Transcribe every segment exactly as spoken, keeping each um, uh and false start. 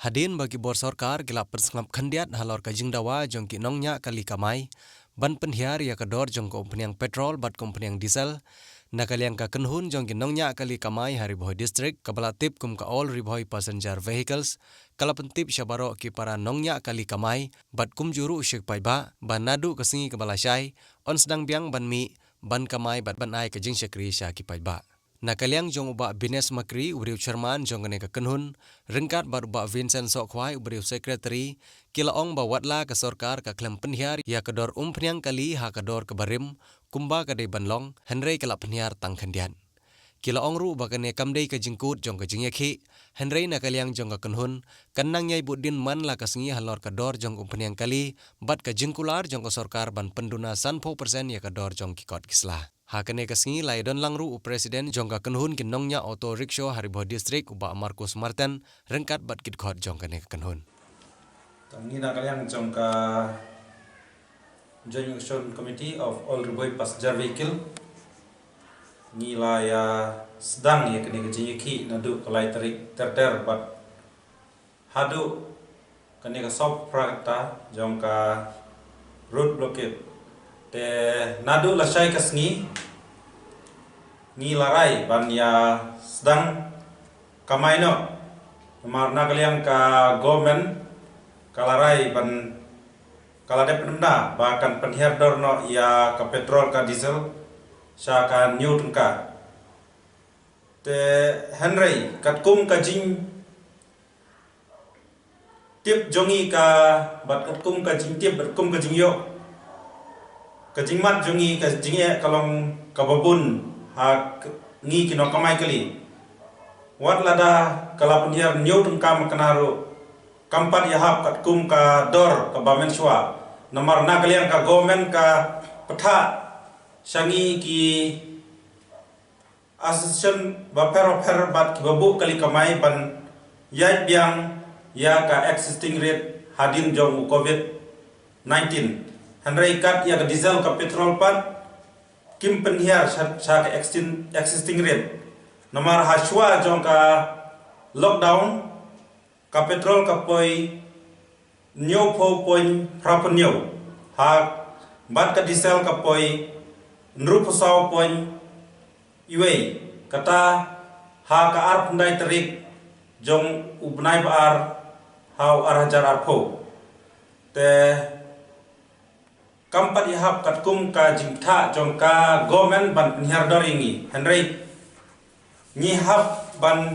Hadien ba ki bor sorkar ki la pynsngap khyndiat halor ka jingdawa jong ki nongñiah kali kamai ban pynhiar ïa ka dor jong ka umphniang petrol bad ka umphniang diesel, na ka liang ka kynhun jong ki nongñiah kali kamai ha Ri Bhoi District, kaba la tip kum ka All Ri Bhoi Passenger Vehicles, ka la pyntip sha baroh ki para nongñiah kali kamai bad kumjuh ruh sha ki paidbah ba naduh ka sngi kaba la shai yn sdang biang ban mih ban kamai bad ban ai ka jingshakri sha ki paidbah. Na ka liang jong u Bah Bines Makri, u dei u chairman jong kane ka kynhun, ryngkat bad u Bah Vincent Sohkhwai, u dei u secretary, ki la ong ba watla ka sorkar ka khlem pynhiar ïa ka dor umphniang kali ha ka dor kaba rim kumba ka dei ban long, hynrei ka la pynhiar tang khyndiat. Ki la ong ruh ba kane kam dei ka jingkut jong ka jingïakhih, hynrei na ka liang jong ka kynhun kan nang ïai bud dien man la ka sngi halor ka dor jong umphniang kali bad ka jingkular jong ka sorkar ban pynduna sanphew percent ïa ka dor jong ki kot ki sla. Ha kane ka sngi la ïadon lang ruh u president jong ka kynhun ki nongñiah auto rickshaw ha Ri Bhoi District, u Bah Marcus Martin, ryngkat bad ki dkhot jong kane ka kynhun. Tang ngi na ka liang jong ka Joint Action Committee of All Ri Bhoi Passenger Vehicle, ngi la ïa sdang ïa kane ka jingïakhih naduh ka lai tarik ter ter bad haduh kane ka sawphew phra kynta jong ka road blockade. Te naduh la shai ka sngi ngi la rai ban ïa sdang kamai noh. Namar na ka liang ka government ka la rai ban, ka la dep pynbna ba kan pynhiar dor noh ïa ka petrol ka diesel sha ka hynñiew tyngka. Te hynrei katkum ka jing tip jong ngi ka, bad katkum ka jingtip, bad kum ka jingïoh, ka jingmad jong ngi, ka jingeh ka long kaba bun ha k-, ngi ki nongkamai kali. Wat lada ka la pynhiar hynñiew tyngka makna ruh, kam pat ïahap katkum ka dor kaba mynshuwa. Namar na ka liang ka government ka pynthah sha ngi ki association bapher bapher bad kiba buh kali kamai ban ïaid biang ïa ka existing rate hadien jong u covid nineteen. Hynrei kat ïa ka diesel ka petrol pat kim pynhiar sha, sha ka extin-, existing rate. Namar ha shuwa jong ka lockdown, ka petrol ka poi hynñiewphew point phra phew hynñiew, ha, bad ka diesel ka poi hynriewphew saw point wei, kata ha ka arphew khyndai tarik jong u bnai ba ar ha u ar hajar arphew. Te kam pat ïahap katkum ka jingpynthah jong ka government ban pynhiar dor ïa ngi. Hynrei ngi hap ban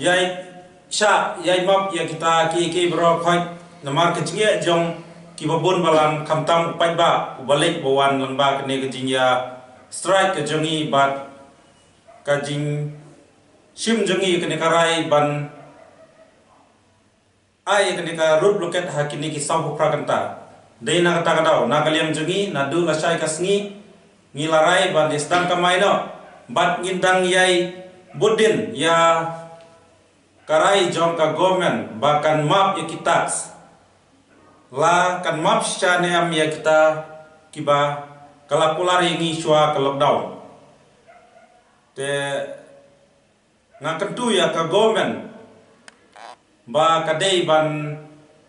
ïai shah, ïai map ïa kita ki, ki baroh khoit, namar ka jingeh jong kiba bun balang, khamtam u paidbah uba leit ba wan lyngba kane ka jingïa strike ka jong ngi bad ka jingshim jong ngi kane ka rai ban ai kane ka road blockade ha kine ki sawphew phra kynta. Dei na kata ka daw, na ka liang jong ngi, naduh lashai ka sngi ngi la rai ban ïa sdang kamai noh, bad ngin dang ïai bud dien ïa ka rai jong ka government ba kan map ïa ki tax, la kan map shisha ne em ïa kita kiba ka la kular ïa ngi shuwa ka lockdown. Te nga kyntu ïa ka government ba ka dei ban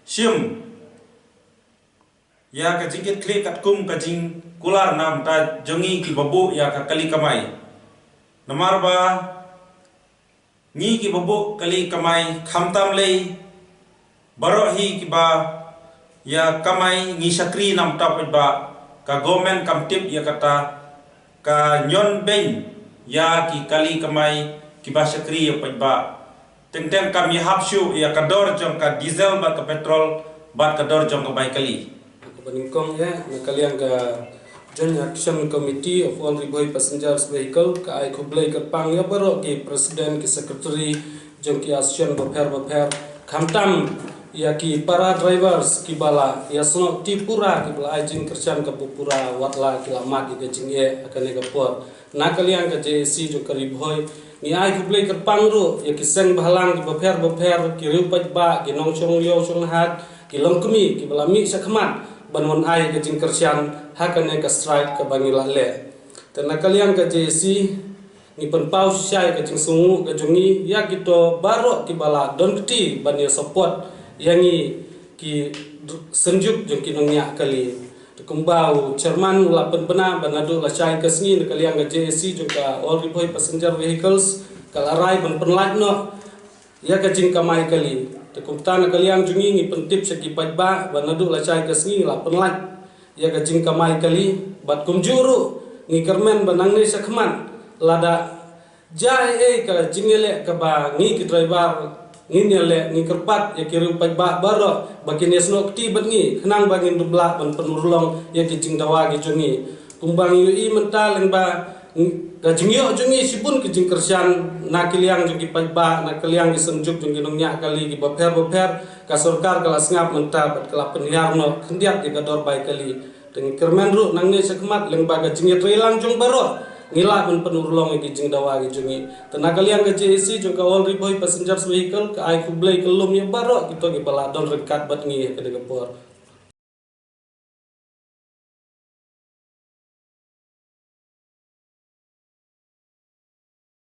shim ïa ka jingkitkhlieh katkum ka jingkular na bynta jong ngi kiba buh ïa ka kali kamai. Namar ba ngi kiba buh kali kamai, khamtam lei baroh hi kiba ïa kamai, ngi shakri na bynta paidbah, ka government kam tip ïa kata, ka ñion beiñ ïa ki kali kamai kiba shakri ïa paidbah. Teng teng kam ïahap shuh ïa ka dor jong ka diesel bad ka petrol bad ka dor jong ka bai kali. Kaba nyngkong ïa, na ka liang ka Joint Action Committee of All Ri Bhoi Passengers Vehicle ka ai khublei kyrpang ïa baroh ki president, ki secretary jong ki association bapher bapher, khamtam ïa ki para drivers kiba la ïasnoh ti pura, kiba la ai jingkyrshan kaba pura, wat la ki la mad ïa ka jingeh ha kane ka por. Na ka liang ka J A C jong ka Ri Bhoi, ngi ai khublei kyrpang ruh ïa ki seng bhalang kiba pher bapher, ki riew paidbah, ki nongshong ïew shong hat, ki longkmie kiba la mih shakhmat ban wan ai ka jingkyrshan ha kane ka strike kaba ngi la leh. Te na ka liang ka J A C, ngi pynpaw shisha ïa ka jingsngew ka jong ngi ïa kito baroh kiba la don kti ban ïa support ïa ngi ki synjuk jong ki nongñiah kali. Te kumba u chairman u la pynbna ba naduh lashai ka sngi na ka liang ka J A C jong ka All Ri Bhoi Passenger Vehicles ka la rai ban pynlait noh ïa ka jingkamai kali. Te kumta na ka liang jong ngi ngi pyntip sha ki paidbah ba naduh lashai ka sngi ngi la pynlait ïa ka jingkamai kali, bad kumjuh ruh ngi kyrmen ba nangne shakhmat lada jia ei ei ka jingïaleh kaba ngi ki driver ngin ïaleh, ngi kyrpad ïa ki riew paidbah baroh ba kin ïasnoh kti bad ngi khnang ba ngin dup lah ban pynurlong ïa ki jingdawa ki jong ngi. Kumba ngi ïohi mynta lyngba ka jingïoh jong ngi shibun ki jingkyrshan na ka liang jong ki paidbah, na ka liang ki synjuk jong ki nongñiah kali kiba pher bapher, ka sorkar ka la sngap mynta bad ka la pynhiar noh khyndiat ïa ka dor bai kali. Te ngi kyrmen ruh nangne shakhmat lyngba ka jingïatreilang jong baroh ngi lah ban pynurlong ïa ki jingdawa ki jong ngi. Te na ka liang ka J A C jong ka All Ri Bhoi Passengers Vehicle ka ai khublei kyllum ïa baroh kito kiba la don ryngkat bad ngi ha kane ka por.